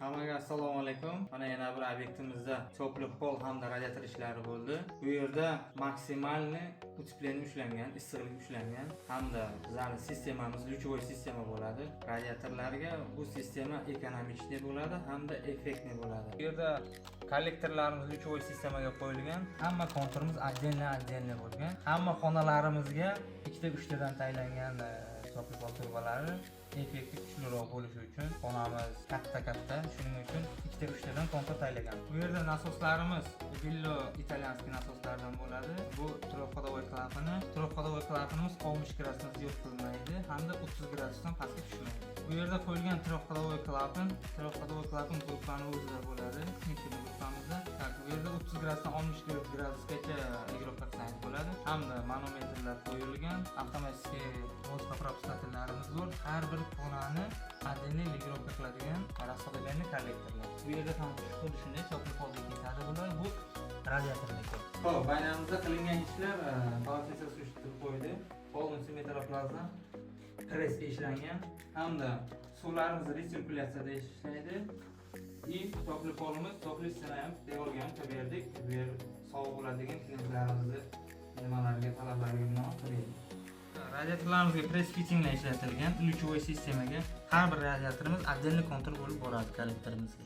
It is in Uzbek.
Hammaga assalomu alaykum. Mana yana bir obyektimizda теплый pol hamda radiator ishlari bo'ldi. Bu yerda максимальный утепление ushlangan, issiqlik ushlangan hamda bizlarning sistemamiz лучевой sistema bo'ladi. Radiatorlarga bu sistema экономичный bo'ladi hamda эффектный bo'ladi. Bu yerda kollektorlarimiz лучевой sistemaga qo'yilgan. Hamma konturimiz отдельно отдельно bo'lgan. Hamma xonalarimizga ikkita uchtadan tayinlangan теплый pol trubalari effekti kuchliroq bo'lishi uchun, xonamiz katta katta, shuning uchun ikkita uchtadan kontur tayinlagan. Bu yerda nasoslarimiz Billo итальянский nasoslardan bo'ladi. Bu трехходовой klapani, трехходовой klapanimiz 60 gradusdan ziyod qilmaydi hamda 30 gradusdan pastga tushmaydi. Bu yerda qo'yilgan трехходовой klapan, трехходовой klapan gruppani o'zida bo'ladi, смесительный gruppamizda. Так, bu yerda 30 gradusdan 60 gradusgacha регулировка qilsangiz bo'ladi hamda manometrlar qo'yilgan, avtomatik воздухопропускатель larimiz bor. Har bir xonani отдельный регулировка qiladigan расходомерный kollektorlar. Bu yerda ham xuddi shunday теплый polga ketadi bular, bu radiatorniki. Xo'p, баня mizda qilingan ishlar, полотенце сушитель qo'ydi. Полностью металлопласт press ishlangan hamda suvlarimiz retsirkulyatsiyada ishlaydi. И теплый polimiz, теплый стена ham, devorga ham qilib berdik. Bu yer sovuq bo'ladigan klientlarimizni nimalarga, talablariga binoan qilib berdik. Radiatorlarimizga press fittinglar ishlatilgan, лучевой sistemaga har bir radiatorimiz отдельный kontur bo'lib boradi kollektorimizga.